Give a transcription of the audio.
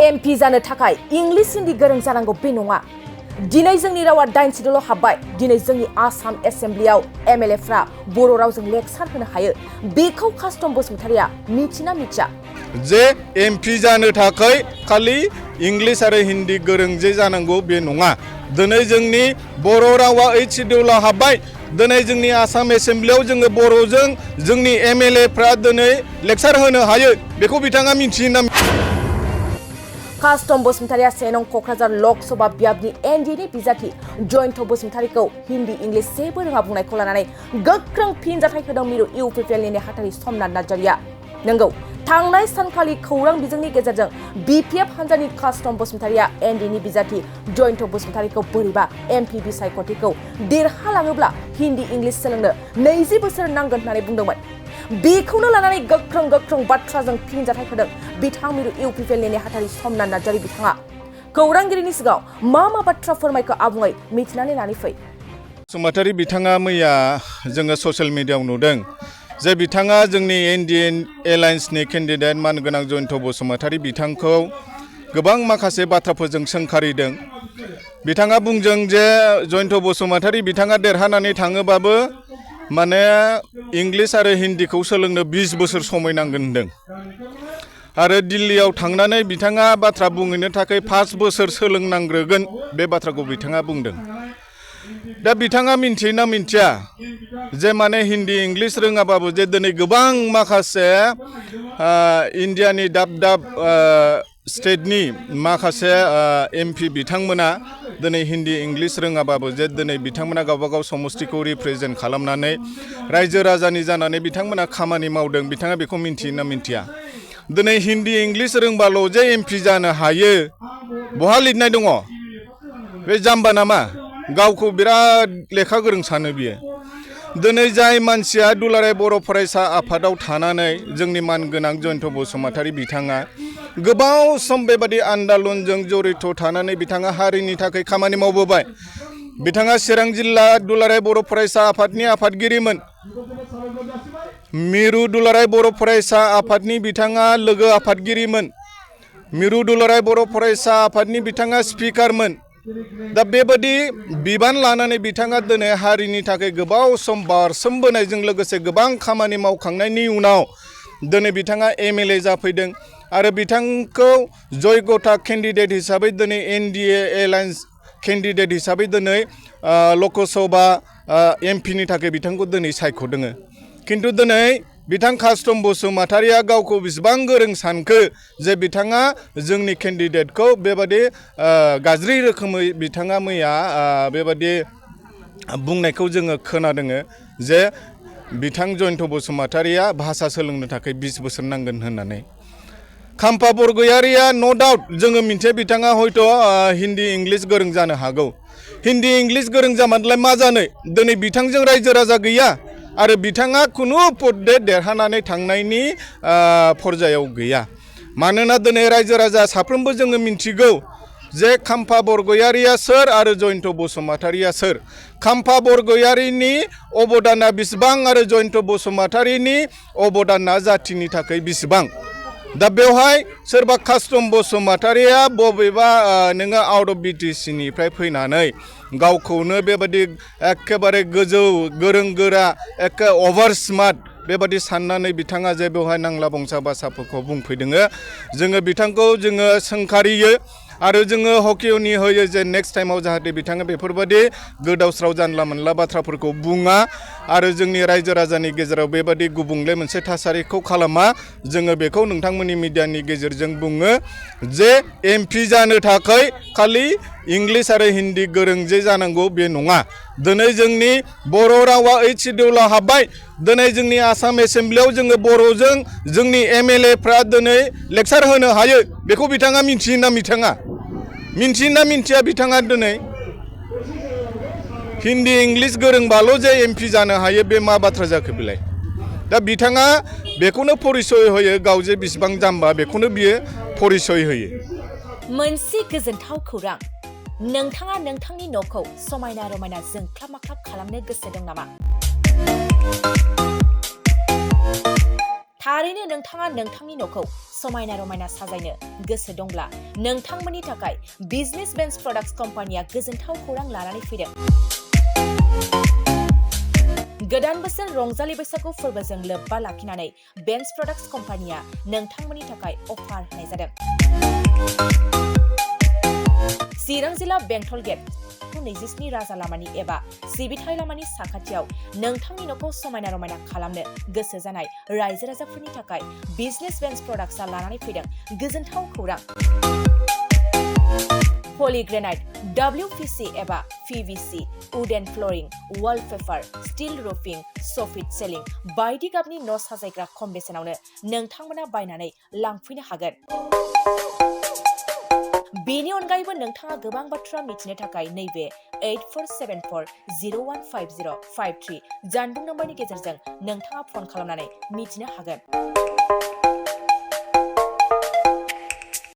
MP जानो थाखाय English Hindi गोरों जानांगौ बे नङा। दिनै जोंनि रावा 8 हाबबाय। दिनै जोंनि आसाम एसेम्ब्लियाव MLA फ्रा बर' रावजों लेक्सार होनो हायो। बेखौ कास्टम बसुमतारिया मिथिना मिथिया? जे MP जानो थाखाय खालि इंलिश आरो हिंदी गोरों जे जानांगौ बे नङा। दिनै जोंनि बर' रावा 8 हाबबाय। दिनै जोंनि आसाम एसेम्ब्लियाव जोङो बर'जों जोंनि MLA फ्रा दिनै लेक्सार होनो हायो। बेखौ बिथाङा मिथियोना? कास्टम बसुमतारिया सेनं क'क्राझार लकसभा बियाबनि NDA बिजाथि जयन्त बसुमतारिखौ हिंदी इंलिश जेबो रोङा बुंनायखौ लानानै गोख्रों फिनजाथाय होदों मिरु UPPL नि नेहाथारि समनाथ नार्जारिया। नंगौ, थांनाय सानखालि खौरां बिजोंनि गेजेरजों BPF हान्जानि कास्टम बसुमतारिया ND नि बिजाथि जयन्त बसुमतारिखौ बोरैबा MP बिसायख'थिखौ देरहालाङोब्ला हिंदी इंलिश सोलोंनो 20 बोसोर नांगोन होननानै बुंदोंमोन। बेखौनो लानानै गोख्रों बाथ्राजों फिनजाथाय होदों बिथां मिरु UPPL नि नेहाथारि समनाथ नार्जारि बिथाङा। खौरांगिरिनि सिगाङाव मा बाथ्रा फोरमायखो आबुङै मिथिनानै लानि फै। बसुमतारि बिथाङा मैया जोङो ससियेल मिडियायाव नुदों जे बिथाङा जोंनि NDA एलायन्सनि केन्डिडेट मानगोनां जयन्त बसुमतारि बिथांखौ गोबां माखासे बाथ्राफोरजों सोंखारिदों। बिथाङा बुंदों जे जयन्त बसुमतारि बिथाङा देरहानानै थाङोबाबो माने इंलिश आरो हिंदीखौ सोलोंनो 20 बोसोर समय नांगोन होनदों। आरो दिल्लीयाव थांनानै बिथाङा बाथ्रा बुंहैनो थाखाय 5 बोसोर सोलोंनांग्रोगोन बे बाथ्राखौ बिथाङा बुंदों। दा बिथाङा मिन्थियोना मिन्थिया जे माने हिंदी इंलिश रोङाबाबो जे दिनै गोबां माखासे इन्डियानि दाब स्टेटनि माखासे MP बिथांमोना दिनै हिंदी इंलिश रोङाबाबो जे दिनै बिथांमोना गावबागाव समस्तिखौ रिप्रेजेन्ट खालामनानै रायजो राजानि जानानै बिथांमोना खामानि मावदों। बिथाङा बेखौ मिन्थियोना मिन्थिया? दिनै हिंदी इंलिश रोंबाल' जे MP जानो हायो बहा लिरनाय दङ? बे जाम्बा नामा? गावखौ बिराद लेखा गोरों सानो बियो। दिनै जाय मानसिया दुलाराय बर' फरायसा आफादाव थानानै जोंनि मानगोनां जयन्त बसुमतारि बिथाङा गोबाव सम बेबादि आन्दालनजों जड़ित थानानै बिथाङा हारिनि थाखाय खामानि मावबोबाय। बिथाङा चिरां जिल्ला दुलाराय बर' फरायसा आफादनि आफादगिरिमोन। मिरु दुलाराय बर' फरायसा आफादनि बिथाङा लोगो आफादगिरिमोन। मिरु दुलाराय बर' फरायसा आफादनि बिथाङा स्पिकारमोन। दा बेबादि बिबान लानानै बिथाङा दिनै हारिनि थाखाय गोबाव सम बारसोमबोनायजों लोगोसे गोबां खामानि मावखांनायनि उनाव दिनै बिथाङा MLA जाफैदों आरो बिथांखौ जयग'था केन्डिडेट हिसाबै दिनै NDA एलायन्स केन्डिडेट हिसाबै दिनै लकसभा MP नि थाखाय बिथांखौ दिनै सायख'दों। खिन्थु दिनै बिथां कास्टम बसुमतारिया गावखौ बेसेबां गोरों सानखो जे बिथाङा जोंनि केन्डिडेटखौ बेबादि गाज्रि रोखोमै बिथाङा मैया बेबादि बुंनायखौ जोङो खोनादों जे बिथां जयन्त बसुमतारिया भाषा सोलोंनो थाखाय 20 बोसोर नांगोन होननानै। खाम्फा बरगयारिया न' डाउट जोङो मिन्थियो बिथाङा हयथ' हिंदी इंलिश गोरों जानो हागौ। हिंदी इंलिश गोरों जामानलाय मा जानो? दिनै बिथांजों रायजो राजा गैया आरो बिथाङा खुनु पदे देरहानानै थांनायनि पर्जायाव गैया। मानोना दिनै रायजो राजा साफ्रोमबो जोङो मिन्थिगौ जे खाम्फा बरगयारिया सोर आरो जयन्त बसुमतारिया सोर। खाम्फा बरगयारिनि अबदाना बेसेबां आरो जयन्त बसुमतारिनि अबदाना जाथिनि थाखाय बेसेबां। दा बेवहाय सोरबा कास्टम बसुमतारिया बबेबा नोङो आउट अफ BTC निफ्राय फैनानै गावखौनो बेबादि एखेबारे गोजौ गोरों गोरा एखे अभार स्मार्ट बेबादि साननानै बिथाङा जे बेवहाय नांला बंसा भाषाफोरखौ बुंफैदों। जोङो बिथांखौ जोङो सोंखारियो आरो जोङो हकियनि होयो जे नेक्स्ट टाइमाव जाहाथे बिथाङा बेफोरबादि गोदाव स्राव जानला मोनला बाथ्राफोरखौ बुङा आरो जोंनि रायजो राजानि गेजेराव बेबादि गुबुंले मोनसे थासारिखौ खालामा। जोङो बेखौ नोंथांमोननि मिडियानि गेजेरजों बुङो जे MP जानो थाखाय खालि इंलिश आरो हिंदी गोरों जे जानांगौ बे नङा। दिनै जोंनि बर' रावा 8 हाबबाय। दिनै जोंनि आसाम एसेम्ब्लियाव जोङो बर'जों जोंनि MLA फ्रा दिनै लेक्सार होनो हायो। बेखौ बिथाङा मिथियोना मिथिया? मिन्थियोना मिन्थिया बिथाङा दिनै हिंदी इंलिश गोरोंबाल' जे MP जानो हायो बे मा बाथ्रा जाखो बेलाय? दा बिथाङा बेखौनो परिचय होयो गाव जे बेसेबां जाम्बा बेखौनो बियो परिचय होयो। मोनसे गोजोनथाव खौरां। नोंथाङा नोंथांनि न'खौ समायना रमायना जोंख्लाब माख्लाब खालामनो गोसो दं नामा? थारैनो नोंथाङा नोंथांनि न'खौ समायना रमायना साजायनो गोसो दंब्ला नोंथांमोननि थाखाय बिजनेस बेन्स प्रडाक्ट्स कम्पानिया गोजोनथाव खौरां लानानै फैदों। गोदान बोसोर रंजालि बैसागु फोरबोजों लोब्बा लाखिनानै बेन्स प्रडाक्ट्स कम्पानिया नोंथांमोननि थाखाय अफार होनाय जादों। चिरां जिल्ला बेंटल गेट 27 राजा लामानि एबा सिबिथाय लामानि साखाथियाव नोंथांनि न'खौ समायना रमायना खालामनो गोसो जानाय रायजो राजाफोरनि थाखाय बिजनेस बेन्स प्रडाक्ट्सआ लानानै फैदों गोजोनथाव खौरां। पलिग्रेनाइट, WPC एबा PVC, wooden flooring, wallpaper, steel roofing, soffit ceiling बायदि गाबनि न' साजायग्रा खम बेसेनावनो नोंथांमोना बायनानै लांफैनो हागोन। बेनि अनगायैबो नोंथाङा गोबां बाथ्रा मिथिनो थाखाय नैबे 8474015053 जानबुं नम्बरनि गेजेरजों नोंथाङा फन खालामनानै मिथिनो हागोन।